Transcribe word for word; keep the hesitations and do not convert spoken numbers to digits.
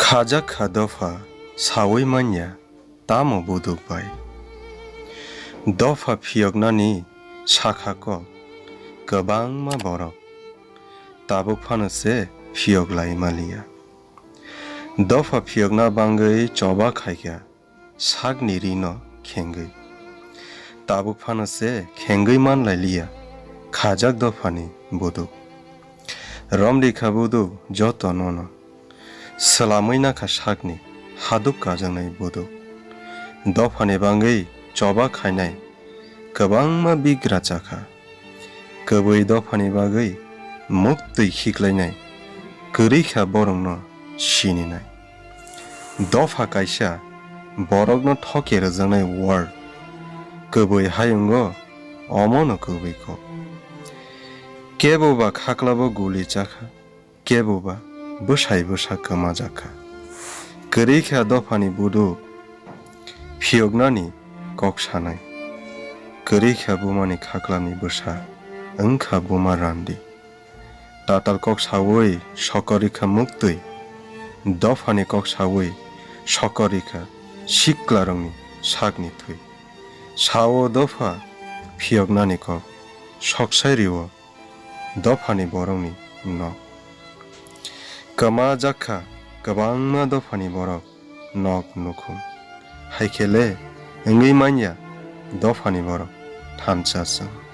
Khajak kha dopha saui manya tamo buduk bai. Dopha phiyoknani sakha kok kwbangma borok, tabuk phano se phiyok lai maliya. Dopha phiyokna bangwi choba khaikha sakni rino khengwi. Tabuk phano se khengwi manlailiya khajak dophani buduk. Romrikha buduk joto nono. Swlamwi nakha sakni haduk kajaknai buduk. Dophani bangwi choba khainai kwbangma bigra chakha. Kwbwi dophani bagwi muktwi khiklainai kwrwi kha borokno sininai. Dopha kaisa borokno thoke rwjaknai word. Kwbwi hayungo omono kwbwi kok. Kebo ba khaklabo guli chakha, kebo ba bwsai bwsa kwmajak kha. Kwrwi kha dophani buduk phiyoknani kok sanai. Kwrwi kha bumani khaklani bwsa wngkha buma randi. Tatal kok saui sokorikha muktwi, dophani kok saui sokorikha siklarokni sakni thwi. Sao dopha phiyoknani kok, soksai rio dophani borokni nok. Kwma jakha kwbangma dophani borok nok nukhung. Hai khe le wngwi manya dophani borok thansa chwng.